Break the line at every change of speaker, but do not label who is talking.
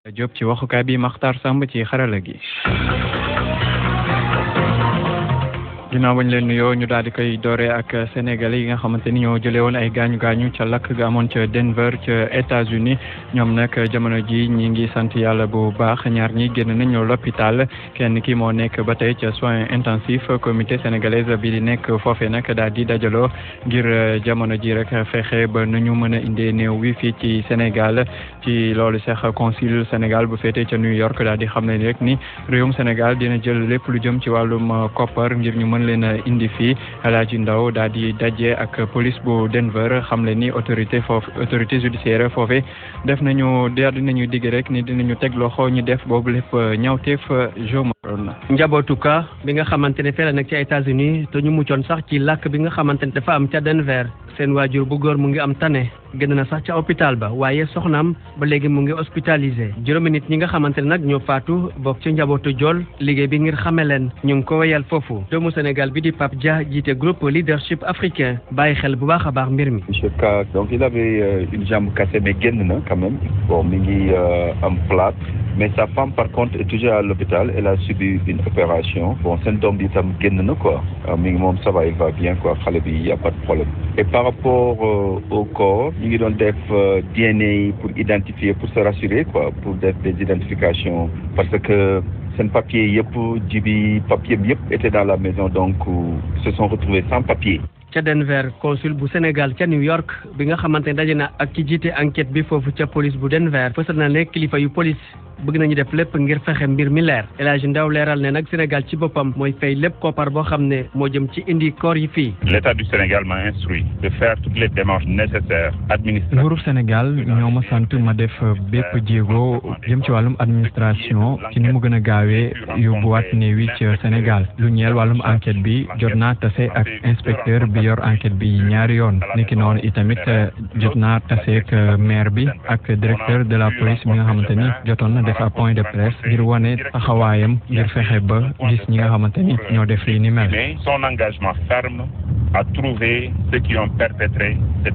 Diop ci waxukaay bi Makhtar Samb ci xarala gi. ginnaaw bañ leen nuyoo ñu daal di koy doore ak sénégalais yi nga xamante ni ñoo jëlee woon ay gaañu ca lakk ga amoon ca Denver ca États-Unis ñoom nag jamono ji ñi ngi sant yàlla bu baax ñaar ñi génn nañu l'hôpital kenn ki moo nekk ba tey ca soins intensifs comité sénégalaise bi di nekk foofee nag daal di dajaloo ngir jamono ji rek fexe ba nu ñu mën a indee néew wi fii ci Sénégal ci loolu sax consul Sénégal bu féetee ca New York daal di xam ne rek ni réewum Sénégal dina jël lépp lu jëm ci wàllum koppar ngir ñu mën leen indi fii Alaaji Ndaw daal di daje ak police bu Denver xam le ni autorité judiciaire foofe def nañu dinañu digg rek ni dinañu teg loxo ñu def boobu lépp ñaawteef jomaroon na
njabootu ka bi nga xamante ne fee la nekk ca États-Unis te ñu muccoon sax ci làkk bi nga xamante ne dafa am ca Denver seen waajur bu góor mu ngi am tane génn na sax ca hôpital ba waaye soxnaam ba léegi mu ngi hospitalisé juróomi nit ñi nga xamante ne nag ñoo faatu bokk ci njabootu jool liggéey bi ngir xame leen ñu ngi ko wéyal foofu doomu Sénégal bi di Pape Dia jiite groupe leadership africain bàyyi xel bu baax a baax mbir mi.
Monsieur Ka donc il avait une jambe cassée mais génn na quand même bon mi ngi am plâtre mais sa femme par contre est toujours à l'hôpital elle a subi une opération bon seen doom bi itam génn na quoi mi ngi moom ça va il va bien quoi xale bi y a pas de problème et par rapport au corps ñu ngi doon def DNA pour identifier pour se rassurer quoi pour def des identifications parce que seen papier yëpp jibi papier bi yëpp était dans la maison donc se sont retrouvés sans papier.
ca Denver consul bu Sénégal ca New York bi nga xamante ne daje na ak ci jiite enquête bi foofu ca police bu Denver fësal na ne kilifa yu police bëgg nañu def lépp ngir fexe mbir mi leer El Hadj Ndaw leeral ne nag Sénégal ci boppam mooy fay lépp koppar boo xam ne moo jëm ci indi koor yi fii.
L'État du Sénégal m'a instruit de faire toutes les démarches nécessaires administratives.
nguuru Sénégal ñoo ma sant ma def bépp jéego jëm ci wàllum administration ci ni mu gën a gaawee yóbbuwaat néew yi ci Sénégal lu ñeel wàllum enquête bi jot naa tase ak inspecteur bi yor enquête bi ñaari yoon niki noonu itamit jot naa tase ak maire bi ak directeur de la police bi nga xamante ni jotoon na def ab point de presse ngir wane taxawaayam ngir fexe ba gis ñi nga xamante ni ñoo def lii ni mel.
Mais son engagement ferme à trouver ceux qui ont perpétré cette